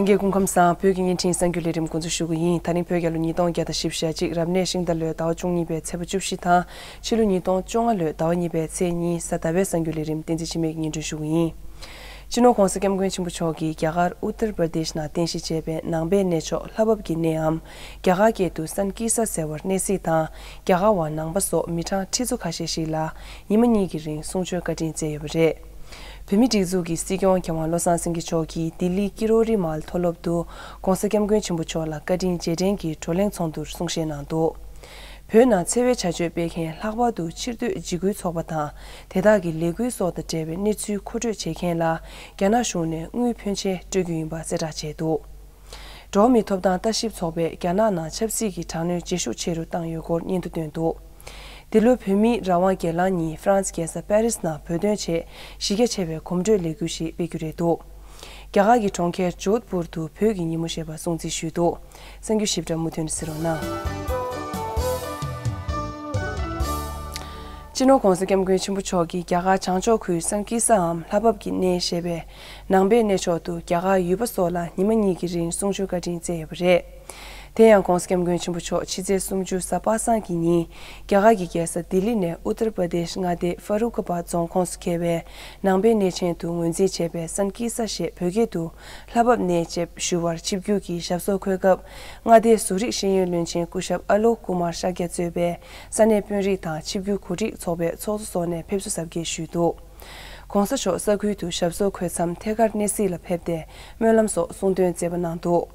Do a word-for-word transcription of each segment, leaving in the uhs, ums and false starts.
ལྷན་རྒྱས་སྐུ་ཁམས་བཟང་། བོད་ཀྱི་བརྙན་འཕྲིན་གསར་འགྱུར་ལས་རིམ་འགོ་འཛུགས་ཞུ་གི་ཡིན། ད་རིང་བོད་རྒྱལ་ལོ་ཉིས་སྟོང་བརྒྱ་དང་བཞི་བཅུ་ཞེ་གཅིག་རབ་གནས་ཤིང་རྟ་ལོའི་ཟླ་བ་བཅུ་གཉིས་པའི་ཚེས་པ་བཅུ་བཞི་དང་ཕྱི་ལོ་ཉིས་སྟོང་བཅོ་ལྔ་ལོའི་ཟླ་བ་གཉིས་པའི་ཚེས་གཉིས་གཟའ་ཟླ་བའི་གསར་འགྱུར་ལས་རིམ་བསྟན་འཛིན་འཆི་མེད་ཀྱིས་སྙན་སྒྲོན་ཞུ་གི་ཡིན། སྤྱི་ནོར་༧གོང་ས་༧སྐྱབས་མགོན་ཆེན་པོ་མཆོག་གིས་རྒྱ་གར་ཨུ་ཏར་པར་དེཤ་ནང་རྟེན་གཞི་བྱས་པའི་ནང་པའི་གནས་མཆོག་ལྷ་བབས་ཀྱི་གནས་འམ། རྒྱ་གར་སྐད་དུ་སན་ཀི་ས་ཟེར་བར་གནས་གཟིགས་དང་རྒྱ་གར་བ་ནང་པ་སོགས་མི་གྲངས་ཁྲི་ཚོ་ཁ་ཤས་ཤིག་ལ་ཉི་མ་གཉིས་ཀྱི་རིང་གསུང་ཆོས་བཀའ་དྲིན་སྩལ་ཡོད་པ་རེད། བོད་མིའི་སྒྲིག་འཛུགས་ཀྱི་སྲིད་སྐྱོང་མཁས་དབང་བློ་བཟང་སེང་གེ་མཆོག་གིས་ལྡི་ལི་ཀི་རོ་རི་མལ་མཐོ་སློབ་ཏུ་༧གོང་ས་༧སྐྱབས་མགོན་ཆེན་པོ་མཆོག་ལ་བཀའ་དྲིན་རྗེས་དྲན་གྱི་བགྲོ་གླེང་ཚོགས་འདུར་གསུང་བཤད་གནང་འདུག་བོད་ནང་འཚེ་བའི་བྱ་སྤྱོད་སྤེལ་མཁན་ལྷག་པར་དུ་ཕྱིར་སྡོད་འཇིགས་སྐུལ་ཚོགས་པ་དང་དེ་དག་གི་ལས་འགུལ་སོགས་དང་འབྲེལ་བའི་གནས་ཚུལ་མཁོ་སྤྲོད་བྱེད་མཁན་ལ་རྒྱ་ནག་གཞུང་ནས་དངུལ་ཕོན་ཆེ་སྤྲོད་རྒྱུ་ཡིན་པ་གསལ་བསྒྲགས་བྱས་འདུག་འགྲོ་བ་མིའི་ཐོབ་ཐང་ལྟ་ཞིབ་ཚོགས་པས་རྒྱ་ནག་ནང་ཆབ་སྲིད་ཀྱི་དྲག་གནོན་ཇེ་ཤུགས་ཆེ་རུ་བཏང་ཡོད་སྐོར་སྙན་ཐོ་བཏོན་འདུག་འདི་ལོའི་བོད་མིའི་རང་དབང་སྒེར་ལངས་ཉིན་ཧྥ་རན་སི་རྒྱལ་ས་པེ་རིས་ནང་བོད་དོན་ཆེད་གཞི་རྒྱ་ཆེ་བའི་གོམ་བགྲོད་ལས་འགུལ་ཞིག་སྤེལ་རྒྱུ་རེད་འདུག་རྒྱ་གར་གྱི་གྲོང་ཁྱེར་ཇོད་པུར་དུ་བོད་ཀྱི་ཉིན་མོ་ཞེས་པ་སྲུང་བརྩི་ཞུས་འདུག་གསར་འགྱུར་ཞིབ་ཕྲ་མུ་མཐུད་ནས་གཟིགས་རོགས་གནང་། སྤྱི་ནོར་༧གོང་ས་༧སྐྱབས་མགོན་ཆེན་པོ་མཆོག་གིས་རྒྱ་གར་བྱང་ཕྱོགས་ཁུལ་སན་ཀི་སའམ་ལྷ་བབས་ཀྱི་གནས་ཞེས་པའི་ནང་པའི་གནས་མཆོག་ཏུ་རྒྱ་གར་ཡུལ་པ་སོགས་ལ་ཉི་མ་གཉིས་ཀྱི་རིང་གསུང་ཆོས་བཀའ་དྲིན་སྩལ་ཡོད་པ་རེད། དེ་ཡང་༧གོང་ས་༧སྐྱབས་མགོན་ཆེན་པོ་མཆོག་ཕྱི་ཚེས་སུམ་ཅུ་གཟའ་པ་སངས་ཀྱི་ཉིན་རྒྱ་གར་གྱི་རྒྱལ་ས་ལྡི་ལི་ནས་ཨུ་ཏར་པར་དེཤ་མངའ་སྡེ་ཧྥ་རུ་ཁ་བ་རྫོང་ཁོངས་སུ་འཁེལ་བའི་ནང་པའི་གནས་ཆེན་དུ་ངོས་འཛིན་བྱས་པའི་སན་ཀི་ས་ཞེས་བོད་སྐད་དུ་ལྷ་བབས་གནས་ཅེས་ཞུ་བར་ཆིབས་བསྒྱུར་གྱིས་ཞབས་སོར་འཁོད་སྐབས་མངའ་སྡེའི་བཟོ་རིག་ཤེས་ཡོན་བློན་ཆེན་སྐུ་ཞབས་ཨ་ལོ་ཀུ་མར་ཤཱ་ཀྱ་གཙོས་པའི་ས་གནས་དཔོན་རིགས་དང་ཆིབས་བསྒྱུར་གོ་སྒྲིག་ཚོགས་པའི་ཚོགས་གཙོ་སོགས་ནས་ཕེབས་བསུ་གཟབ་རྒྱས་ཞུས་འདུག ༸གོང་ས་མཆོག་ས་ཁུལ་དུ་ཞབས་སོར་འཁོད་མཚམས་ཐད་ཀར་གནས་གཟིགས་ལ་ཕེབས་ཏེ་སྨོན་ལམ་སོགས་གསུང་འདོན་མཛད་པ་གནང་འདུག་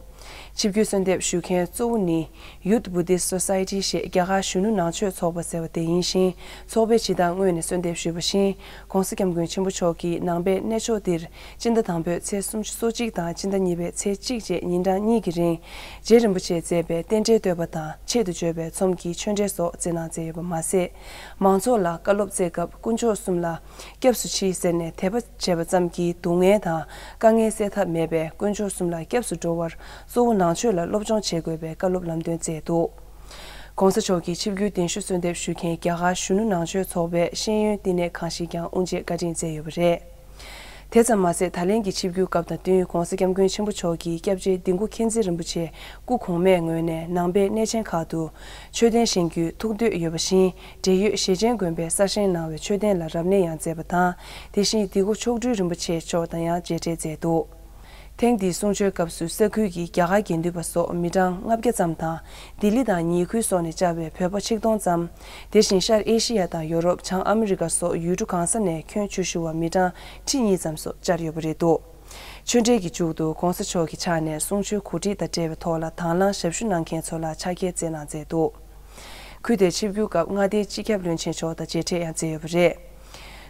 ཆིབས་བསྒྱུར་གསོལ་འདེབས་ཞུ་མཁན་གཙོ་བོ་ནི་Youth Buddhist Society ཞེས་རྒྱ་གར་གཞོན་ནུ་ནང་ཆོས་ཚོགས་པ་ཟེར་བ་དེ་ཡིན་ཞིང་། ཚོགས་པས་ཇི་ལྟར་སྔོན་ནས་གསོལ་འདེབས་ཞུས་པ་བཞིན་༸གོང་ས་༸སྐྱབས་མགོན་ཆེན་པོ་མཆོག་གིས་ནང་པའི་གནས་མཆོག་འདིར་སྤྱི་ཟླ་དང་པོའི་ཚེས་སུམ་ཅུ་སོ་གཅིག་དང་སྤྱི་ཟླ་གཉིས་པའི་ཚེས་གཅིག་བཅས་ཉིན་གྲངས་གཉིས་ཀྱི་རིང་རྗེ་རིན་པོ་ཆེས་མཛད་པའི་རྟེན་འབྲེལ་བསྟོད་པ་དང་ཆེད་དུ་བརྗོད་པའི་ཚོམས་ཀྱི་ཆོས་འབྲེལ་སོགས་སྩལ་གནང་མཛད་ཡོད་པ་མ་ཟད། མང་ཚོགས་ལ་བཀའ་སློབ་སྩལ་སྐབས་དཀོན་མཆོག་གསུམ་ལ་སྐྱབས་སུ་མཆི་ཟེར་ནས་དད་པ་བྱས་པ་ཙམ་གྱིས་སྡུག་བསྔལ་དང་དཀའ་ངལ་སེལ་ཐབས་མེད་པས་དཀོན་མཆོག་གསུམ་ལ་སྐྱབས་སུ་འགྲོ་བར་གཙོ་བོ་ནང་ཆོས་ལ་སློབ་སྦྱོང་བྱེད་དགོས་པའི་བཀའ་སློབ་ལམ་སྟོན་མཛད་འདུག ༸གོང་ས་མཆོག་གི་ཆིབས་བསྒྱུར་གདན་ཞུ་གསོལ་འདེབས་ཞུ་མཁན་རྒྱ་གར་གཞོན་ནུ་ནང་ཆོས་ཚོགས་པའི་ཤེས་ཡོན་བསྟི་གནས་ཁང་ཞིག་ཀྱང་དབུ་འབྱེད་བཀའ་དྲིན་སྩལ་ཡོད་པ་རེད། དེ་ཙམ་མ་ཟད་ད་ལན་གྱི་ཆིབས་བསྒྱུར་སྐབས་དང་བསྟུན་༸གོང་ས་༸སྐྱབས་མགོན་ཆེན་པོ་མཆོག་གིས་སྐྱབས་རྗེ་ལྡིང་སྐུ་མཁྱེན་བརྩེ་རིན་པོ་ཆེ་སྐུ་གོང་མའི་ངོས་ནས་ནང་པའི་གནས་ཆེན་ཁག་ཏུ་མཆོད་རྟེན་བཞེངས་རྒྱུའི་ཐུགས་འདོད་ཡོད་པ་བཞིན། འབྲེལ་ཡོད་ཞེ་ཆེན་དགོན་པའི་གསར་བཞེངས་གནང་བའི་མཆོད་རྟེན་ལ་རབ་གནས་ཡང་མཛད་པ་དང་། དེ་བཞིན་ལྡིང་སྐུ་མཆོག་སྤྲུལ་རིན་པོ་ཆེ་མཆོག་དང་ཡང་མཇལ་འཕྲད་མཛད་འདུག་ཐེངས་འདིའི་གསུང་ཆོས་སྐབས་སུ་ས་ཁུལ་གྱི་རྒྱ་གར་དགེ་འདུན་པ་སོགས་མི་གྲངས་ལྔ་བརྒྱ་ཙམ་དང་། ལྡི་ལི་དང་ཉེ་ཁུལ་སོགས་ནས་བཅར་བའི་བོད་པ་ཆིག་སྟོང་ཙམ། དེ་བཞིན་ཤར་ཨེ་ཤི་ཡ་དང་ཡོ་རོབ་བྱང་ཨ་མི་རི་ཀ་སོགས་ཡུལ་གྲུ་གང་ས་ནས་ཁྱོན་ཆེ་ཤོས་མི་གྲངས་ཁྲི་གཉིས་ཙམ་སོགས་བཅར་ཡོད་པ་རེད་འདུག་ཆོས་འབྲེལ་གྱི་མཇུག་ཏུ་༸གོང་ས་མཆོག་གི་ཕྱག་ནས་གསུང་ཆོས་གོ་སྒྲིག་དང་འབྲེལ་བའི་ཐོག་ལ་དང་བླངས་ཞབས་ཞུ་གནང་མཁན་ཚོ་ལ་ཕྱག་འཁྱེར་སྩལ་གནང་མཛད་འདུག་ཁུལ་དེར་ཆིབས་བསྒྱུར་སྐབས་མངའ་སྡེའི་སྤྱི་ཁྱབ་བློན་ཆེན་མཆོག་དང་མཇལ་འཕྲད་ཡང་མཛད་ཡོད་པ་རེད།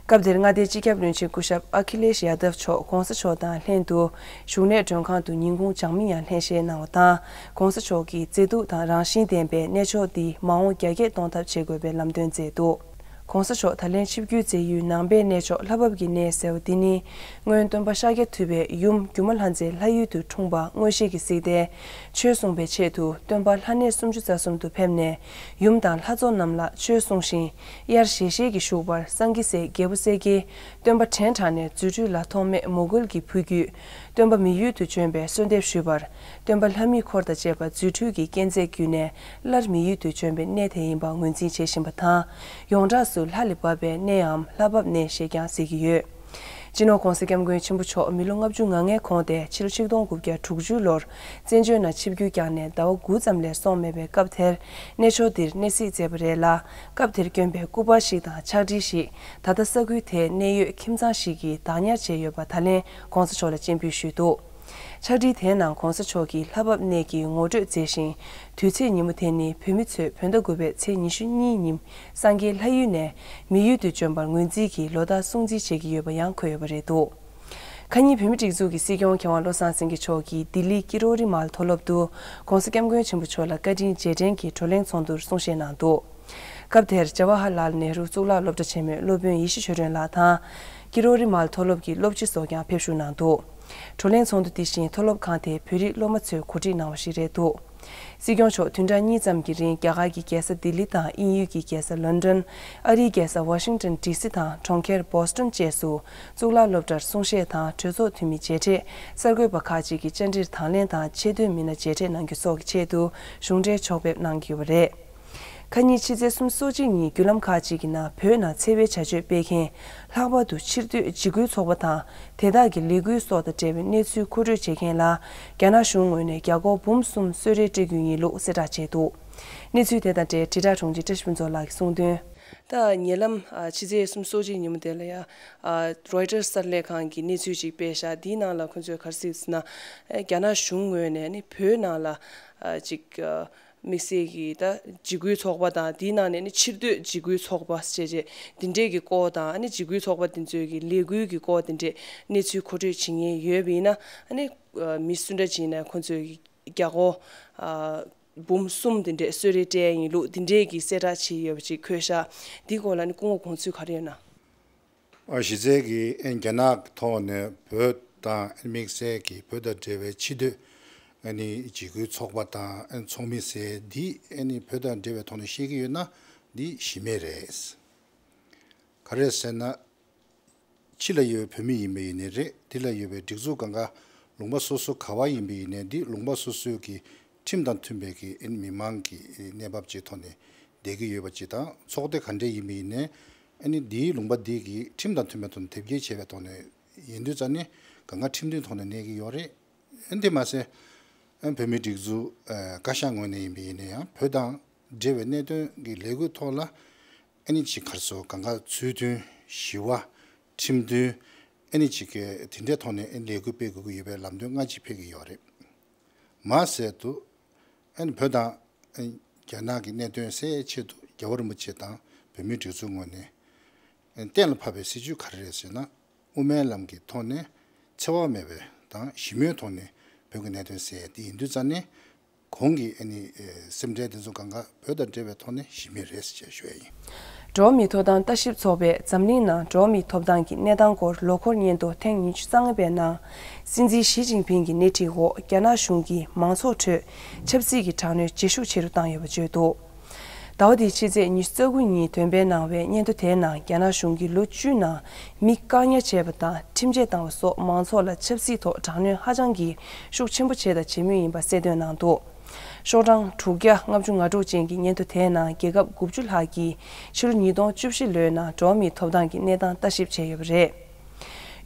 སྐབས་དེར་མངའ་སྡེའི་སྤྱི་ཁྱབ་བློན་ཆེན་སྐུ་ཞབས་ཨ་ཁི་ལེཤ་ཡ་དབ་མཆོག་༸གོང་ས་མཆོག་དང་ལྷན་དུ་བཞུགས་གནས་མགྲོན་ཁང་དུ་ཉིན་གུང་ལྗང་མིན་ཡང་ལྷན་བཞེས་གནང་བ་དང་། ༸གོང་ས་མཆོག་གིས་མཛེས་སྡུག་དང་རང་བཞིན་ལྡན་པའི་གནས་མཆོག་འདི་མ་འོངས་རྒྱ་སྐྱེད་གཏོང་ཐབས་བྱེད་དགོས་པའི་ལམ་སྟོན་མཛད་འདུག ༸གོང་ས་མཆོག་ད་ལན་ཆིབས་བསྒྱུར་མཛད་ཡུལ་ནང་པའི་གནས་མཆོག་ལྷ་བབས་ཀྱི་གནས་ཟེར་བ་འདི་ནི། སྔོན་སྟོན་པ་ཤཱཀྱ་ཐུབ་པའི་ཡུམ་སྒྱུ་མ་ལྷ་མཛེས་ལྷ་ཡུལ་དུ་འཁྲུངས་པ་མངོན་ཤེས་ཀྱིས་གཟིགས་ཏེ། ཆོས་གསུངས་པའི་ཆེད་དུ་སྟོན་པ་ལྷ་གནས་སུམ་ཅུ་རྩ་གསུམ་དུ་ཕེབས་ནས། ཡུམ་དང་ལྷ་ཚོགས་རྣམས་ལ་ཆོས་གསུངས་ཤིང་། དབྱར་ཞལ་ཤེས་ཀྱིས་བཞུགས་པར་སངས་རྒྱས་སྲས་རྒྱལ་པོ་གསལ་རྒྱལ་སྟོན་པ་བྲན་དྲངས་ནས་རྫུ་འཕྲུལ་ལ་ཐོགས་མེད་མོས་གུས་ཀྱིས་ཕུལ་བརྒྱུད། སྟོན་པ་མི་ཡུལ་དུ་བྱོན་པའི་གསོལ་འདེབས་ཞུས་པར། སྟོན་པ་ལྷ་མིའི་འཁོར་དང་བཅས་པ་རྫུ་འཕྲུལ་གྱི་སྐས་འཛེག་བརྒྱུད་ནས་སླར་མི་ཡུལ་དུ་བྱོན་པའི་གནས་དེ་ཡིན་པ་ངོས་འཛིན་བྱེད་བཞིན་པ་དང་། ཡོངས་གྲགས་སུ་ལྷ་ལས་བབས་པའི་གནས་འམ་ལྷ་བབས་གནས་ཞེས་ཀྱང་ཟེར་གྱི་ཡོད། སྤྱི་ནོར་༸གོང་ས་༸སྐྱབས་མགོན་ཆེན་པོ་མཆོག་མི་ལོ་ལྔ་བཅུ་ང་ལྔའི་གོང་དེ་ཕྱི་ལོ་ཆིག་སྟོང་དགུ་བརྒྱ་དྲུག་ཅུ་ལོར་བཙན་བྱོལ་ནང་ཆིབས་བསྒྱུར་བསྐྱངས་ནས་ཟླ་བ་དགུ་ཙམ་ལས་སོང་མེད་པའི་སྐབས་དེར་གནས་མཆོག་འདིར་གནས་གཟིགས་མཛད་པ་རེད་ལ། སྐབས་དེར་བསྐྱོན་པའི་སྐུ་པར་ཞིག་དང་ཕྱག་བྲིས་ཤིག་ད་ལྟ་ས་ཁུལ་དེའི་གནད་ཡོད་ཁྱིམ་ཚང་ཞིག་གིས་བདག་ཉར་བྱས་ཡོད་པ་ད་ལན་༸གོང་ས་མཆོག་ལ་སྤྱན་འབུལ་ཞུས་འདུག་ཕྱག་བྲིས་དེའི་ནང་༸གོང་ས་མཆོག་གིས་ལྷ་བབས་གནས་ཀྱི་ངོ་སྤྲོད་མཛད་ཅིང་། དུས་ཚེས་ཉིན་མོ་དེ་ནི་བོད་མི་ཚོས་བོད་ཟླ་དགུ་པའི་ཚེས་ཉི་ཤུ་གཉིས་ཉིན་སངས་རྒྱས་ལྷ་ཡུལ་ནས་མི་ཡུལ་དུ་བྱོན་པར་ངོས་འཛིན་གྱིས་ལོ་ལྟར་སྲུང་བརྩི་བྱེད་ཀྱི་ཡོད་པ་ཡང་འཁོད་ཡོད་པ་རེད་འདུག་ཁ་ཉིན་བོད་མིའི་སྒྲིག་འཛུགས་ཀྱི་སྲིད་སྐྱོང་མཁས་དབང་བློ་བཟང་སེང་གེ་མཆོག་གིས་ལྡི་ལི་ཀི་རོ་རི་མལ་མཐོ་སློབ་ཏུ་༸གོང་ས་༸སྐྱབས་མགོན་ཆེན་པོ་མཆོག་ལ་བཀའ་དྲིན་རྗེས་དྲན་གྱི་བགྲོ་གླེང་ཚོགས་འདུར་གསུང་བཤད་གནང་འདུག་སྐབས་དེར་ཇ་ཝ་ཧར་ལཱལ་ནེ་རུ་གཙུག་ལག་སློབ་གྲྭ་ཆེན་མོའི་སློབ་དཔོན་ཡེ་ཤེས་ཆོས་སྒྲོན་ལགས་དང་། ཀི་རོ་རི་མལ་མཐོ་སློབ་ཀྱི་སློབ་སྤྱི་སོགས་ཀྱང་ཕེབས་ཞུགས་གནང་འདུག་བགྲོ་གླེང་ཚོགས་འདུ་དེ་བཞིན་མཐོ་སློབ་ཁང་དེ་བོད་རིགས་སློབ་མ་ཚོས་གོ་སྒྲིག་གནང་བ་ཞིག་རེད་འདུག་སྲིད་སྐྱོང་མཆོག་བདུན་ཕྲག་གཉིས་ཙམ་གྱི་རིང་རྒྱ་གར་གྱི་རྒྱལ་ས་ལྡི་ལི་དང་དབྱིན་ཡུལ་གྱི་རྒྱལ་ས་ལོན་ཌོན། ཨ་རིའི་རྒྱལ་ས་ཝ་ཤིང་ཏོན་ཌི་སི་དང་གྲོང་ཁྱེར་བོ་སི་ཊོན་བཅས་སུ་གཙུག་ལག་སློབ་གྲྭར་གསུང་བཤད་དང་གྲོས་ཚོགས་འཐུས་མི་མཇལ་འཕྲད། གསར་འགོད་པ་ཁག་ཅིག་གི་བཅར་འདྲིར་དང་ལེན་དང་ཆེད་དོན་མི་སྣ་མཇལ་འཕྲད་གནང་རྒྱུ་སོགས་ཀྱི་ཆེད་དུ་གཞུང་འབྲེལ་ཕྱོགས་ཕེབས་གནང་གི་ཡོད་པ་རེད། ཁ་ཉིན་ཕྱི་ཚེས་སོ་གཅིག་ཉིན་བརྒྱུད་ལམ་ཁག་ཅིག་གི་ནང་བོད་ནང་འཚེ་བའི་བྱ་སྤྱོད་སྤེལ་མཁན། ལྷག་པར་དུ་ཕྱིར་སྡོད་འཇིགས་སྐུལ་ཚོགས་པ་དང་དེ་དག་གི་ལས་འགུལ་སོགས་དང་འབྲེལ་བའི་གནས་ཚུལ་མཁོ་སྤྲོད་བྱེད་མཁན་ལ་རྒྱ་ནག་གཞུང་ངོས་ནས་རྒྱ་སྒོར་འབུམ་གསུམ་གསོལ་རས་སྤྲད་རྒྱུ་ཡིན་ལུགས་གསལ་བསྒྲགས་བྱས་འདུག། གནས་ཚུལ་དེ་དང་འབྲེལ་དྲིལ་བསྒྲགས་དྲུང་ཆེ་བཀྲ་ཤིས་ཕུན་ཚོགས་ལགས་ཀྱིས་གསུངས་དོན། ད་ཉེ་ལམ་ཨ་ཕྱི་ཚེས་སོ་གཅིག་ཉིན་མོ་དེ་ལ་ཡ་ཨ་རོའི་ཊར་གསར་ལས་ཁང་གིས་གནས་ཚུལ་ཅིག་སྤེལ་ཤག། འདིའི་ནང་ལ་ཁོ་ཚོས་ག་རེ་གཟིགས་ཟེར་ན། ཨ་རྒྱ་ནག་གཞུང་ངོས་ནས་ནི་བོད་ནང་ལ་ཨ་ཅིག་ཨ་དམིགས་བསལ་གྱི་ད་འཇིགས་སྐུལ་ཚོགས་པ་དང་དེའི་ནང་ནས་ནི་ཕྱིར་སྡོད་འཇིགས་སྐུལ་ཚོགས་པ་ཞེས་བྱས་འདི་འདྲས་ཀྱི་སྐོར་དང་ཨ་ནི་འཇིགས་སྐུལ་ཚོགས་པ་འདི་ཚོའི་གི་ལས་འགུལ་གྱི་སྐོར་འདི་འདྲས་གནས་ཚུལ་མཁོ་སྤྲོད་བྱེད་མཁན་ཡོད་པ་ཡིན་ན་ཨ་ནི་ཨ་མི་སུ་འདྲ་ཅིག་ཡིན་ན་ཁོ་ཚོས་རྒྱ་སྒོར་ཨ་འབུམ་གསུམ་འདི་འདྲས་གསོལ་རས་སྤྲད་ཡིན་ལུགས་འདི་འདྲས་ཀྱི་གསལ་བསྒྲགས་བྱས་ཡོད་པ་ཅིག་འཁོད་ཤག། འདིའི་སྐོར་ལ་ནི་སྐུ་ངོ་དགོངས་ཚུལ་ག་རེ་ཡོད་ན། ཨ་གཞི་རྩའི་གི་ཨ་རྒྱ་ནག་གི་ཐོག་ནས་བོད་དང་དམིགས་བསལ་གྱི་བོད་དང་འབྲེལ་བའི་ཕྱི་སྡོད་ཨ་ནི་འཇིགས་སྐུལ་ཚོགས་པ་དང་ཨ་ཚོགས་མི་ཟེར་འདི་ཨ་ནི་བོད་དང་འབྲེལ་བའི་ཐོག་ནས་བཤད་ཀྱི་ཡོད་ན་འདི་གཞི་མེད་རེད། ག་རེ་ཟེར་ན། ཕྱི་ལ་ཡོད་པའི་བོད་མི་ཡིན་པ་ཡིན་ནའི་རེད། འདི་ལ་ཡོད་པའི་སྒྲིག་འཛུགས་སྒང་ག་ལུང་པ་སོ་སོ་ག་བ་ཡིན་པ་ཡིན་ནའི་འདི་ལུང་པ་སོ་སོའི་གི་ཁྲིམས་དང་མཐུན་པའི་གི་ཨ་ནི་མི་མང་གི་གནས་བབ་ཅིག་ཐོག་ནས་བསྡད་ཀྱི་ཡོད་པ་ཅིག་དང་ཚོགས་སྡེ་ག་འདྲས་ཡིན་པ་ཡིན་ནའི་ཨ་ནི་འདིའི་ལུང་པ་འདི་གི་ཁྲིམས་དང་མཐུན་པའི་ཐོག་ནས་དེབ་སྐྱེལ་བྱས་པའི་ཐོག་ནས་ཡིན་དུས་ཙང་ནི་སྒང་ག་ཁྲིམས་མཐུན་ཐོག་ནས་གནས་ཀྱི་ཡོད་རེད། ཨ་ནི་དེ་མ་ཟད་ཨ་བོད་མིའི་སྒྲིག་འཛུགས་ཨ་བཀའ་ཤག་ངོས་ནས་ཡིན་པ་ཡིན་ན་ཡང་བོད་དང་འབྲེལ་བའི་གནད་དོན་གྱི་ལས་འགུལ་ཐོག་ལ་ཨ་ནི་ཅིག་ག་རེ་ཟེར་སྒང་ག་ཚུལ་མཐུན་ཞི་བ་ཁྲིམས་མཐུན་ཨ་ནི་ཅིག་གི་དེ་འདྲའི་ཐོག་ནས་ཨ་ནི་ལས་འགུལ་སྤེལ་དགོས་ཀྱི་ཡོད་པའི་ལམ་སྟོན་སྔ་ཕྱི་ཕེབས་ཀྱི་ཡོད་རེད། མ་ཟད་དུ་ཨ་ནི་བོད་དང་ཨ་ནི་རྒྱ་ནག་གི་གནད་དོན་སེལ་ཆེད་དུ་རྒྱལ་བ་རིན་པོ་ཆེ་དང་བོད་མིའི་སྒྲིག་འཛུགས་ངོས་ནས་ཨ་ནི་གཏན་ལ་ཕབ་པའི་སྲིད་བྱུས་ག་རེ་རེད་ཟེར་ན། དབུ་མའི་ལམ་གྱི་ཐོག་ནས་འཚེ་བ་མེད་པའི་དང་ཞི་མོལ་ཐོག་ནས་བོད་ཀྱི་གནད་དོན་སེལ་ཡ་དེ་ཡིན་དུས་ཙང་ནས་གོང་གི་ཨ་ནི་ཨེ་སེམས་ཁྲལ་དེ་ཚོ་སྒང་ག་བོད་དང་འབྲེལ་བའི་ཐོག་ནས་གཞི་མེད་རེད་ཅེས་ཞུ་ཡ་ཡིན། འགྲོ་བ་མིའི་ཐོབ་ཐང་ལྟ་ཞིབ་ཚོགས་པས་འཛམ་གླིང་ནང་འགྲོ་བ་མིའི་ཐོབ་ཐང་གི་གནས་སྟངས་སྐོར་ལོ་འཁོར་སྙན་ཐོ་ཐེངས་ཉི་ཤུ་རྩ་ལྔ་པའི་ནང་། སྲིད་འཛིན་ཞི་ཅིན་ཕིང་གི་སྣེ་ཁྲིད་འོག་རྒྱ་ནག་གཞུང་གིས་མང་ཚོགས་ཁྲོད་ཆབ་སྲིད་ཀྱི་དྲག་གནོན་ཇེ་ཤུགས་ཆེ་རུ་བཏང་ཡོད་པ་བརྗོད་འདུག། ཟླ་བ་འདིའི་ཕྱི་ཚེས་ཉི་ཤུ་རྩ་དགུ་ཉིན་འདོན་སྤེལ་གནང་བའི་སྙན་ཐོ་དེའི་ནང་རྒྱ་ནག་གཞུང་གིས་ལོ་བཅུའི་ནང་མི་བཀག་ཉར་བྱས་པ་དང་ཁྲིམས་ཆད་བཏང་བ་སོགས་མང་ཚོགས་ལ་ཆབ་སྲིད་ཐོག་དྲག་གནོན་ཧ་ཅང་གི་ཤུགས་ཆེན་པོ་བྱས་དང་བྱེད་མུས་ཡིན་པ་གསལ་སྟོན་གནང་འདུག། ཤོག་གྲངས་དྲུག་བརྒྱ་ལྔ་བཅུ་ང་དྲུག་ཅན་གྱི་སྙན་ཐོ་དེའི་ནང་རྒྱལ་ཁབ་དགུ་བཅུ་ལྷག་གིས་ཕྱི་ལོ་ཉིས་སྟོང་བཅུ་བཞི་ལོའི་ནང་འགྲོ་བ་མིའི་ཐོབ་ཐང་གི་གནས་སྟངས་ལྟ་ཞིབ་བྱས་ཡོད་པ་རེད།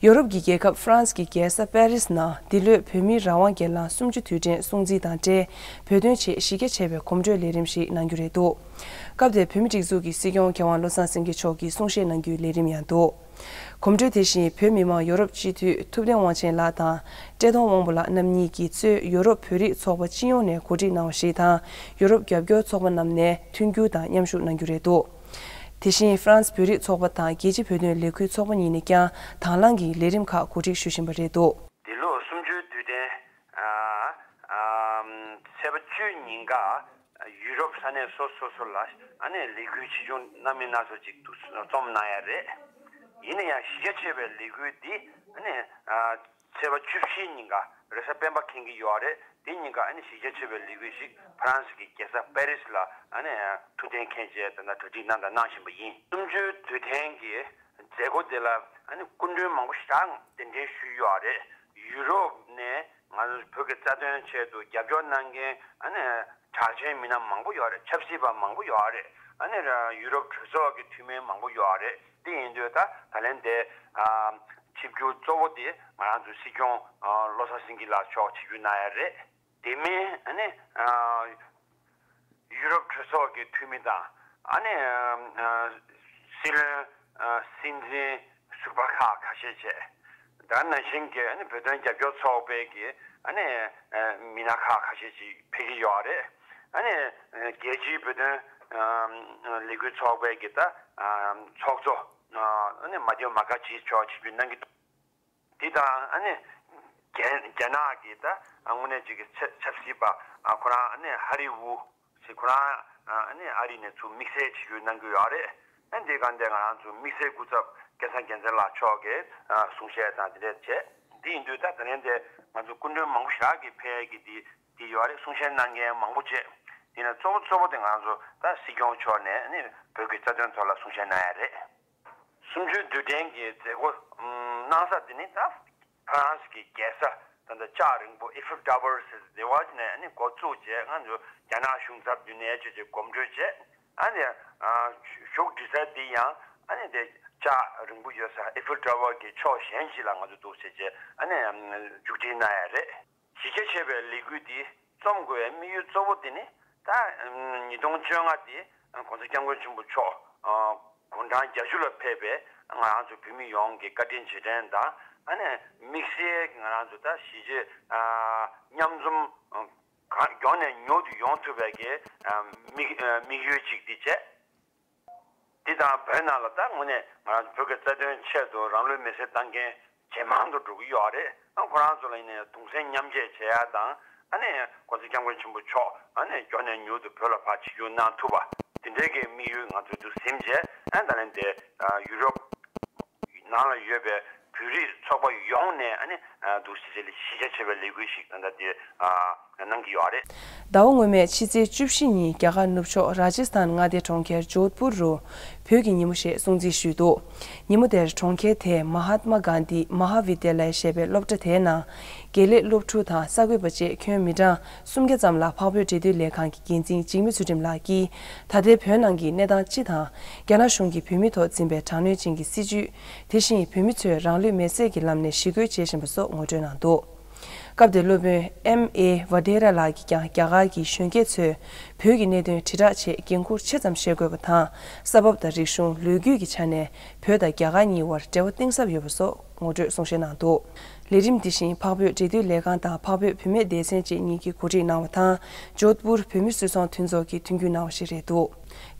ཡོ་རོབ་ཀྱི་རྒྱལ་ཁབ་ཧྥ་རན་སི་གི་རྒྱལ་ས་པེ་རིས་ནང་འདི་ལོའི་བོད་མིའི་རང་དབང་སྒེར་ལངས་སུམ་ཅུ་དུས་དྲན་སྲུང་བརྩི་དང་འབྲེལ་བོད་དོན་ཆེད་གཞི་རྒྱ་ཆེ་བའི་གོམ་བགྲོད་ལས་རིམ་ཞིག་གནང་རྒྱུ་རེད་འདུག། སྐབས་དེར་བོད་མིའི་སྒྲིག་འཛུགས་ཀྱི་སྲིད་སྐྱོང་མཁས་དབང་བློ་བཟང་སེང་གེ་མཆོག་གིས་གསུང་བཤད་གནང་རྒྱུའི་ལས་རིམ་ཡང་འདུག། གོམ་བགྲོད་དེ་བཞིན་བོད་མི་མང་ཡོ་རོབ་སྤྱི་འཐུས་ཐུབ་བསྟན་དབང་ཆེན་ལགས་དང་བཀྲས་མཐོང་དབང་པོ་ལགས་རྣམ་གཉིས་ཀྱིས་གཙོས་ཡོ་རོབ་བོད་རིགས་ཚོགས་པ་སྤྱི་ཡོངས་ནས་གོ་སྒྲིག་གནང་བ་ཞིག་དང་ཡོ་རོབ་རྒྱབ་སྐྱོར་ཚོགས་པ་རྣམས་ནས་མཐུན་འགྱུར་དང་མཉམ་ཞུགས་གནང་རྒྱུ་རེད་འདུག། དེ་བཞིན་ཧྥ་རན་སི་བོད་རིགས་ཚོགས་པ་དང་རྒྱལ་སྤྱིའི་བོད་དོན་ལས་འགུལ་ཚོགས་པ་གཉིས་ནས་ཀྱང་དང་བླངས་ཀྱིས་ལས་རིམ་ཁག་གོ་སྒྲིག་ཞུ་བཞིན་པ་རེད་འདུག། འདི་ལོ་གསུམ་བཅུའི་དུས་དྲན་ཨ་ཨ་ཚེས་པ་བཅུ་ཉིན་ཀ་ཡུ་རོབ་ས་གནས་སོ་སོ་སོ་ལ་ཨ་ནི་ལས་འགུལ་ཆེ་ཆུང་སྣ་མིན་སྣ་ཚོགས་ཅིག་ཏུ་རྩོམ་གནང་ཡ་རེད། ཡིན་ན་ཡང་གཞི་རྒྱ་ཆེ་བའི་ལས་འགུལ་འདི་ཨ་ནི་ཨ་ཚེས་པ་བཅུ་བཞི་ཉིན་ཀ་རེས་གཟའ་སྤེན་པ་འཁེལ་གྱི་ཡོད་རེད། དེ་ཉིན་ཀ་ཨ་ནི་གཞི་རྒྱ་ཆེ་བའི་ལས་འགུལ་ཞིག་ཧྥ་རན་སི་གི་རྒྱལ་ས་པེ་རི་སི་ལ་ཨ་ནི་ཐུགས་གཏན་འཁེལ་བྱས་ད་ལྟ་གྲ་སྒྲིག་གནང་དང་གནང་བཞིན་པ་ཡིན། གསུམ་བཅུའི་དུས་དྲན་གྱི་མཛད་སྒོ་དེ་ལ་ཨ་ནི་སྐུ་མགྲོན་མང་པོ་ཞིག་གདན་འདྲེན་ཞུས་ཡོད་རེད། ཡུ་རོབ་ནས་ང་ཚོ་བོད་ཀྱི་རྩ་དོན་ཆེད་དུ་རྒྱབ་སྐྱོར་གནང་མཁན་ཨ་ནི་གྲགས་ཅན་མི་སྣ་མང་པོ་ཡོད་རེད། ཆབ་སྲིད་པ་མང་པོ་ཡོད་རེད། ཨ་ནི་ཡུ་རོབ་གྲོས་ཚོགས་ཀྱི་འཐུས་མི་མང་པོ་ཡོད་རེད། དེ་ཡིན་དུས་ད་ད་ལན་དེ་ཨ་ཆིབས་བསྒྱུར་གཙོ་བོ་དེ་ང་རང་ཚོའི་སྲིད་སྐྱོང་ཨ་བློ་བཟང་སེང་གེ་ལགས་མཆོག་ཆིབས་བསྒྱུར་གནང་ཡ་རེད། དེ་མིན་ཨ་ནི་ཨ་ཡུ་རོབ་གྲོས་ཚོགས་ཀྱི་འཐུས་མི་དང་ཨ་ནི་ཨ་སྲིད་བློན་ཨ་སྲིད་འཛིན་ཟུར་པ་ཁག་ཁ་ཤས་བཅས་ད་ནང་བཞིན་གྱི་ཨ་ནི་བོད་དོན་རྒྱབ་སྐྱོར་ཚོགས་པའི་གི་ཨ་ནི་ཨ་མི་སྣ་ཁག་ཁ་ཤས་ཅིག་ཕེབས་ཀྱི་ཡོད་རེད། ཨ་ནི་ཨ་རྒྱལ་སྤྱིའི་བོད་དོན་ཨ་ལས་འགུལ་ཚོགས་པའི་གི་ད་ཨ་ཚོགས་གཙོ་ཨ་ནི་མ་ཏེའོ་མ་ཀ་ཅི་མཆོག་ཆིབས་བསྒྱུར་གནང་གི་འདུག། དེ་དང་ཨ་ནི་རྒྱ་རྒྱ་ནག་གི་ད་དངོས་གནས་ཅིག་གི་ཆབ་ཆབ་སྲིད་པ་ཨ་ཁོ་རང་ཨ་ནི་ཧ་རི་ཝུ་ཟེར་ཁོ་རང་ཨ་ནི་ཨ་རི་ནས་ཚུར་དམིགས་བསལ་ཆིབས་བསྒྱུར་གནང་གི་ཡོད་རེད། ཨ་འདི་ག་འདི་ང་རང་ཚོ་དམིགས་བསལ་སྐུ་ཚབ་སྐལ་བཟང་རྒྱལ་མཚན་ལགས་མཆོག་གིས་ཨ་གསུང་བཤད་དང་དེ་འདྲས་བྱས། འདི་ཡིན་དུས་ད་དེ་རིང་འདི་ང་ཚོ་སྐུ་མགྲོན་མང་པོ་ཞིག་གིས་ཕེབས་ཀྱི་འདི་ དེ་ཡོད་རེད། གསུང་བཤད་གནང་མཁན་མང་པོ་བྱས། དེ་ནས་གཙོ་བོ་གཙོ་བོ་དེ་ང་ཚོ་ད་སྲིད་སྐྱོང་མཆོག་ནས་ནི་བོད་ཀྱི་རྩ་དོན་ཐོག་ལ་གསུང་བཤད་གནང་ཡ་རེད། གསུམ་བཅུའི་དུས་དྲན་གྱི་མཛད་སྒོ་གནང་ས་དེ་ནི་ད་ཧྥ་རན་སི་གི་རྒྱལ་ས་ད་ལྟ་ལྕགས་རིང་པོ་ཨི་ཧྥིལ་ཊ་ཝར་ཟེར་དེ་བ་ནས་ནི་འགོ་བཙུགས་བྱས། ང་ཚོ་རྒྱ་ནག་གཞུང་ཚབ་འདི་ནས་བྱས་བྱས་གོམ་བགྲོད་བྱས། ཨ་ནི་བཞུགས་སྒྲིག་ས་འདི་ཡང་ཨ་ནི་དེ་ལྕགས་རིང་པོ་ཡོད་ས་ཨི་ཧྥིལ་ཊ་ཝར་གྱི་ཕྱོགས་གཞན་ཞིག་ལ་ང་ཚོ་འདུག་ཟེར་བྱས་ཨ་ནི་མཇུག་སྒྲིལ་གནང་ཡ་རེད། གཞི་རྒྱ་ཆེ་བའི་ལས་འགུལ་འདི་རྩོམ་དགོས་པའི་དམིགས་ཡུལ་གཙོ་བོ་དེ་ནི་ད་ཉིས་སྟོང་བཅོ་ལྔ་དེ་༸གོང་ས་༸སྐྱབས་མགོན་ཆེན་པོ་མཆོག་དགུང་གྲངས་བརྒྱད་ཅུ་ལ་ཕེབས་པའི་ང་རང་ཚོ་བོད་མི་ཡོངས་ཀྱི་བཀའ་དྲིན་རྗེས་དྲན་དང་ཨ་ནི་དམིགས་བསལ་ང་རང་ཚོ་ད་གཞིས་བྱེས་མཉམ་འཛོམས་གང་མགྱོགས་ནས་མྱུར་དུ་ཡོང་ཐུབ་པའི་གི་དམིགས་དམིགས་ཡུལ་ཅིག་དེ་བྱས། འདི་དང་བོད་ནང་ལ་ད་དངོས་གནས་ང་རང་ཚོ་བོད་ཀྱི་རྩ་དོན་ཆེད་དུ་རང་ལུས་མེར་སྲེག་བཏང་མཁན་ཇེ་མང་དུ་འགྲོ་གི་ཡོད་རེད། ཨ་ཁོ་རང་ཚོ་ལ་ཡིན་ན་ཡང་གདུང་སེམས་མཉམ་སྐྱེད་བྱེད་ཡ་དང་ཨ་ནི་༸གོང་ས་༸སྐྱབས་མགོན་ཆེན་པོ་མཆོག་ཨ་ནི་མགྱོགས་ནས་མྱུར་དུ་བོད་ལ་ཕར་ཆིབས་བསྒྱུར་གནང་ཐུབ་པ་དེ་འདྲའི་གི་དམིགས་ཡུལ་ང་ཚོས་འདུག་ཟིན་བྱས། ཨ་ད་ལན་དེ་ཡུ་རོབ་ནང་ལ་ཡོད་པའི་བོད་རིགས་ཚོགས་པ་ཡོངས་ནས་ཨ་ནི་འདུག་སེ་ལ་གཞི་རྒྱ་ཆེ་བའི་ལས་འགུལ་ཞིག་ད་ལྟ་དེ་གནང་གི་ཡོད་རེད། ཟླ་བ་སྔོན་མའི་ཕྱི་ཚེས་བཅུ་བཞི་ཉིན་རྒྱ་གར་ནུབ་ཕྱོགས་ར་ཇི་སི་ཐན་མངའ་སྡེའི་གྲོང་ཁྱེར་ཇོད་པུར་རུ་བོད་ཀྱི་ཉིན་མོ་ཞེས་སྲུང་བརྩི་ཞུས་འདུག་ཉིན་མོ་དེར་གྲོང་ཁྱེར་དེའི་མ་ཧཱ་ཏ་མ་གྷན་དྷི་མ་ཧཱ་བི་དྱ་ལ་ཡ་ཞེས་པའི་སློབ་གྲྭ་དེའི་ནང་དགེ་ལས་སློབ་ཕྲུག་དང་གསར་འགོད་པ་བཅས་ཁྱོན་མི་གྲངས་སུམ་བརྒྱ་ཙམ་ལ་འཕགས་བོད་འབྲེལ་མཐུད་ལས་ཁང་གི་འགན་འཛིན་འཇིགས་མེད་ཚུལ་ཁྲིམས་ལགས་ཀྱིས་ད་ལྟའི་བོད་ནང་གི་གནས་སྟངས་སྤྱི་དང་རྒྱ་ནག་གཞུང་གིས་བོད་མི་ཐོག་འཛིན་པའི་དྲག་གནོན་ཅན་གྱི་སྲིད་བྱུས། དེ་བཞིན་བོད་མི་ཚོས་རང་ལུས་མེར་སྲེག་གི་ལམ་ནས་ཞི་རྒོལ་བྱེད་བཞིན་པ་སོགས་ངོ་སྤྲོད་གནང་འདུག་སྐབས་དེར་སློབ་དཔོན་ཨེམ་ཨེ་ཝ་ཌེ་ར་ལགས་ཀྱིས་ཀྱང་རྒྱ་གར་གྱི་གཞོན་སྐྱེས་ཚོས་བོད་ཀྱི་གནད་དོན་དྲིལ་བསྒྲགས་ཆེད་འགན་འཁུར་ཆེ་ཙམ་བཞེས་དགོས་པ་དང་། ས་བབ་དང་རིག་གཞུང་ལོ་རྒྱུས་ཀྱི་ཆ་ནས་བོད་དང་རྒྱ་གར་གཉིས་བར་འབྲེལ་བ་གཏིང་ཟབ་ཡོད་པ་སོགས་ངོ་སྤྲོད་གསུང་བཤད་གནང་འདུག་ལས་རིམ་འདི་བཞིན་འཕགས་བོད་འབྲེལ་མཐུད་ལས་ཁང་དང་འཕགས་བོད་བུད་མེད་སྡེ་ཚན་བཅས་གཉིས་ཀྱིས་གོ་སྒྲིག་གནང་བ་དང་། ཇོད་པུར་བོད་མི་སུད་ཚོང་མཐུན་ཚོགས་ཀྱིས་མཐུན་འགྱུར་གནང་བ་ཞིག་རེད་འདུག་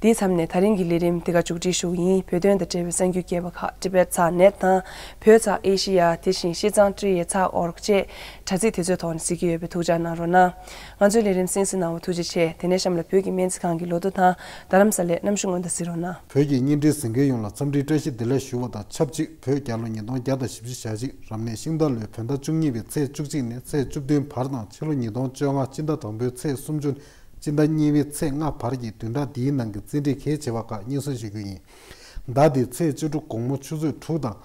དེའི་མཚམས་ནས་ད་རིང་གི་ལས་རིམ་འདི་ག་མཇུག་སྒྲིལ་ཞུ་གི་ཡིན། བོད་དོན་དང་འབྲེལ་བའི་གསར་འགྱུར་རྒྱས་པ་ཁག་Tibet Sat Net དང་བོད་ཚགས་ཨེ་ཤི་ཡ། དེ་བཞིན་ཤིས་ཙང་ཀྲི་ཡེ་ཚགས་ཨོར་གཅིག་དྲ་ཚིགས་དེ་ཚོའི་ཐོག་ནས་གཟིགས་ཀྱི་ཡོད་པས་ཐུགས་ཅག་གནང་རོགས་གནང་། ང་ཚོའི་ལས་རིམ་གསན་གཟིགས་གནང་བར་ཐུགས་རྗེ་ཆེ། དེ་ནས་གཤམ་ལ་བོད་ཀྱི་སྨན་རྩིས་ཁང་གི་ལོ་ཐོ་དང་རྡ་རམ་ས་ལའི་གནམ་གཤིས་སྔོན་བརྡ་གཟིགས་རོགས་གནང་། བོད་ཀྱི་བརྙན་འཕྲིན་གཟིགས་མཁན་ཡོངས་ལ་འཚམས་འདྲིའི་བཀྲ་ཤིས་བདེ་ལེགས་ཞུ་བ་དང་ཆབས་ཅིག་བོད་རྒྱལ་ལོ་ཉིས་སྟོང་བརྒྱ་དང་བཞི་བཅུ་ཞེ་གཅིག་རབ་གནས་ཤིང་རྟ་ལོའི་བོད་ཟླ་བཅུ་གཉིས་པའི་ཚེས་བཅུ་གཅིག་ནས་ཚེས་བཅུ་བདུན་བར་དང་ཕྱི་ལོ་ཉིས་སྟོང་བཅོ་ལྔ་སྤྱི་ཟླ་དང་པོའི་ཚེས་སུམ་ཅུ་ནས་སྤྱི་ཟླ་གཉིས་པའི་ཚེས་ལྔ་བར་གྱི་བདུན་ཕྲག་འདིའི་ནང་གི་རྩིས་འབྲས་གལ་ཆེ་བ་ཁག་སྙན་སེང་ཞུ་རྒྱུ་ཡིན། ཟླ་འདིའི་ཚེས་བཅུ་དྲུག་དགོང་མོ་ཆུ་ཚོད་དྲུག་དང་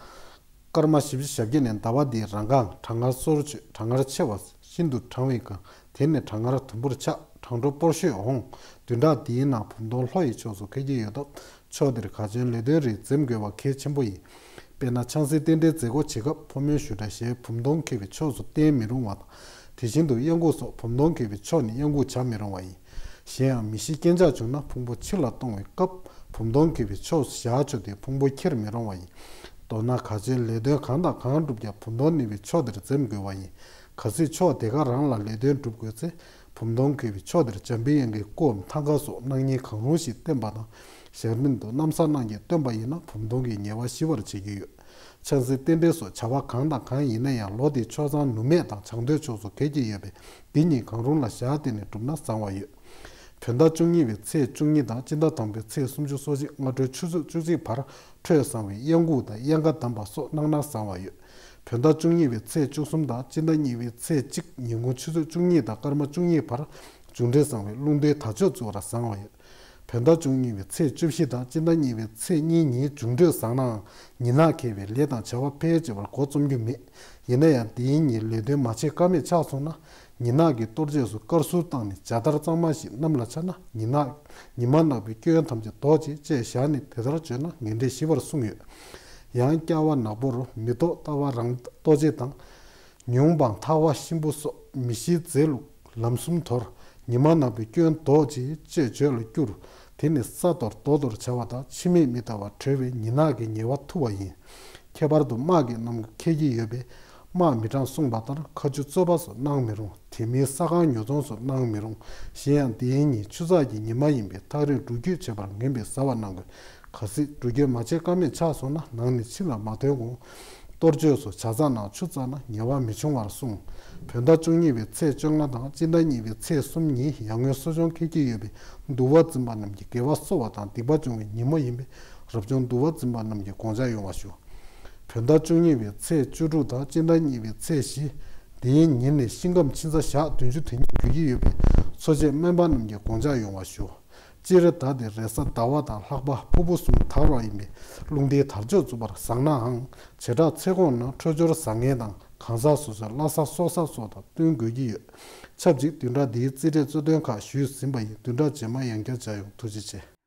སྐར་མ་བཞི་བཅུ་ཞེ་བརྒྱད་ནས་ཟླ་བ་འདིའི་རང་གངས། གྲང་ངར་སོར་ཆུད། གྲང་ངར་ཆེ་བ། ཤིན་ཏུ་གྲང་བའི་གངས། དེ་ནས་གྲང་ངར་དུམ་བུར་ཆག་གྲང་དྲོ་སྤོར་ཤོས་འོང་། བདུན་ཕྲག་འདིའི་ནང་བུམ་སྟོང་ལྷོ་ཡི་ཕྱོགས་སུ་འཁེལ་གྱི་ཡོད་སྟབས། ཕྱོགས་འདིར་ག་ཚོད་ལས་དོན་རིགས་འཛེམ་དགོས་པ་གལ་ཆེན་པོ་ཡིན། དཔེར་ན་ཆང་སའི་རྟེན་འབྲེལ་མཛད་སྒོ་བྱེད་སྐབས་ཕོ་མོའི་ཞུ་དག་ཞལ་བུམ་སྟོང་འཁེལ་བའི་ཕྱོགས་སུ་བསྟན་མི་རུང་བ་དང་། དེ་བཞིན་དུ་གཡང་འགུགས་སོགས་བུམ་སྟོང་འཁེལ་བའི་ཕྱོགས་ནས་གཡང་འགུགས་བྱ་མི་རུང་བ་ཡིན། གཞན་ཡང་མི་ཤི་རྐྱེན་ཆག་བྱུང་ན་ཕུང་པོ་ཕྱི་ལ་གཏོང་བའི་སྐབས་བུམ་སྟོང་འཁེལ་བའི་ཕྱོགས་སུ་བཞག་ཆོག་སྟེ་ཕུང་པོ་འཁྱེར་མི་རུང་བ་ཡིན། མདོར་ན་ག་ཚོད་ལས་དོན་གང་དང་གང་བསྒྲུབ་ཀྱང་བུམ་སྟོང་གནས་པའི་ཕྱོགས་དེར་འཛེམ་དགོས་པ་ཡིན། གལ་སྲིད་ཕྱོགས་དེ་ག་རང་ལ་ལས་དོན་སྒྲུབ་དགོས་ཚེ། བུམ་སྟོང་འཁེལ་བའི་ཕྱོགས་དེར་འཇམ་པའི་དབྱངས་ཀྱི་སྐུའམ་ཐང་ཀ་སོགས་སྣང་བརྙན་གང་རུང་ཞིག་བསྟན་པ་དང་། ཞལ་རྨད་དུ་གནམ་ས་སྣང་བརྒྱད་སྟོན་པ་ཡིན་ན་བུམ་སྟོང་གི་ཉེས་པ་ཞི་བར་བྱེད་ཀྱི་ཡོད། ཆང་སའི་རྟེན་འབྲེལ་སོགས་བྱ་བ་གང་དང་གང་ཡིན་ན་ཡང་ལོ་དེའི་ཆོས་བཟང་ནུབ་སྨད་དང་བྱང་སྟོད་ཕྱོགས་སུ་འཁེལ་གྱི་ཡོད་པས་འདི་གཉིས་གང་རུང་ལ་བཞག་སྟེ་ནས་བསྒྲུབས་ན་བཟང་བ་ཡོད། བོད་ཟླ་བཅུ་གཉིས་པའི་ཚེས་བཅུ་གཉིས་དང་སྤྱི་ཟླ་དང་པོའི་ཚེས་སུམ་ཅུ་སོ་གཅིག་སྔ་དྲོའི་ཆུ་ཚོད་བཅུ་གཅིག་བར་ཁྲོས་བཟང་བའི་གཡང་འགུགས་དང་གཡང་ཁ་བསྡམས་པ་སོགས་གནང་ན་བཟང་བ་ཡོད། བོད་ཟླ་བཅུ་གཉིས་པའི་ཚེས་བཅུ་གསུམ་དང་སྤྱི་ཟླ་གཉིས་པའི་ཚེས་གཅིག་ཉིན་གུང་ཆུ་ཚོད་བཅུ་གཉིས་དང་སྐར་མ་བཅུ་གཉིས་བར་འབྱུང་འཕྲོད་བཟང་བའི་རླུང་རྟའི་དར་ལྕོག་བཙུགས་པར་བཟང་བ་ཡོད། བོད་ཟླ་བཅུ་གཉིས་པའི་ཚེས་བཅུ་བཞི་དང་སྤྱི་ཟླ་གཉིས་པའི་ཚེས་གཉིས་ཉིན་འབྱུང་འཕྲོད་བཟང་ནའང་ཉིན་ནག་འཁེལ་བས་ལས་དང་བྱ་བ་ཕལ་ཆེ་བར་འགོ་རྩོམ་རྒྱུ་མེད། ཡིན་ན་ཡང་དེའི་ཉིན་ལས་དོན་མ་བྱེད་ཀ་མེད་ཆགས་སོང་ན། ཉིན་ནག་གི་གཏོར་རྒྱགས་སུ་དཀར་གསུར་བཏང་ནས་ཇ་དར་གཙང་མ་ཞིག་གནམ་ལ་འཕྱར་ན་ཉིན་ནག་ཉི་མ་ནག་པོའི་སྐྱོན་ཐམས་ཅད་ཟློག་ཅིག་ཅེས་བཞག་ནས་དེ་ལྟར་བརྗོད་ན་ངན་འབྲས་ཞི་བར་གསུངས་ཡོད། ཡང་སྐྱ་བ་ནག་པོ་རུ་མི་ལྡོག་ལྟ་བ་རང་ལྟོ་འཕྱེ་དང་། ཉུང་བའམ་ཐག་པ་གཤིན་པོ་སོགས་མི་ཤིའི་རྫས་ལུགས་ལམ་གསུམ་དོར། ཉི་མ་ནག་པོའི་སྐྱོན་ཟློག་ཅིག་ཅེས་བརྗོད་ལ་བསྐྱུར། དེ་ནི་ས་དོར་རྡོ་དོར་བྱ་བ་དང་ཕྱི་མིག་མི་ལྟ་བར་གྲོལ་བའི་ཉིན་ནག་གི་ཉེས་པ་ཐུབ་པ་ཡིན། ཁྱད་པར་དུ་དམག་གི་གནམ་གྲུ་འཁེལ་གྱི་ཡོད་པས་དམག་མི་གྲངས་གསུངས་པ་ལྟར་མཁའ་ཆུ་རྩོད་པ་སོགས་གནང་མི་རུང་། དེ་མིན་ས་ཁང་ཉོ་ཚོང་སོགས་གནང་མི་རུང་། གཞན་ཡང་དེའི་ཉིན་ཆུ་ཚགས་ཀྱི་ཉི་མ་ཡིན་པས་ཐག་རིང་འགྲུལ་སྐྱོད་བྱེད་པར་ངན་པས་གཟབ་པ་གནང་དགོས། གལ་སྲིད་འགྲུལ་སྐྱོད་མ་བྱེད་ཀ་མེད་ཆགས་སོང་ན་ནང་ནས་ཕྱི་ལ་མ་ཐོན་གོང་གཏོར་བཅོས་སོགས་བྱ་ཚང་ནང་ཆུ་བཙགས་ན་ཉེས་པ་མི་འབྱུང་བར་གསུངས། བོད་ཟླ་བཅུ་གཉིས་པའི་ཚེས་བཅོ་ལྔ་དང་སྤྱི་ཟླ་གཉིས་པའི་ཚེས་གསུམ་ཉིན་ཡར་ངོའི་གསོ་སྦྱོང་འཁེལ་གྱི་ཡོད་པས་འདུལ་བ་འཛིན་པ་རྣམས་ཀྱིས་དགེ་བ་གསོ་བ་དང་སྡིག་པ་སྦྱོང་བའི་ཉིན་མོ་ཡིན་པས་རབ་བྱུང་འདུལ་བ་འཛིན་པ་རྣམས་ཀྱིས་དགོངས་འཇགས་ཡོང་བ་ཞུ། བོད་ཟླ་བཅུ་གཉིས་པའི་ཚེས་བཅུ་དྲུག་དང་སྤྱི་ཟླ་གཉིས་པའི་ཚེས་བཞི། དེའི་ཉིན་ནས་ཤིང་སྒམ་ཕྱིན་ཚར་ཞག་བདུན་ཅུ་དོན་གཉིས་འགོར་གྱི་ཡོད་པས། འཚོ་བྱེད་སྨན་པ་རྣམས་ཀྱིས་དགོངས་འཇགས་ཡོང་བ་ཞུ། སྤྱིར་ཟླ་འདིར་རེས་གཟའ་ཟླ་བ་དང་ལྷག་པ་ཕུར་བུ་གསུམ་དར་བ་ཡིན་པས། རླུང་རྟའི་དར་ལྕོག་འཛུགས་པར་བཟང་ནའང་། བྱེ་བྲག་ཚེ་གོང་ན་འཕྲོད་སྦྱོར་བཟང་ངན་དང་། གང་ཟག་སོ་སོའི་བླ་གཟའ་སྲོག་གཟའ་སོགས་དང་བསྟུན་དགོས་ཀྱི་ཡོད། ཆབས་ཅིག་བདུན་ཕྲག་འདིའི་རྩིས་འབྲས་གཙོ་དོན་ཁག་ཞུས་ཟིན་པ་ཡིན། བདུན་ཕྲག་རྗེས་མ་ཡང་བསྐྱར་མཇལ་ཡོང་། ཐུགས་རྗེ་ཆེ།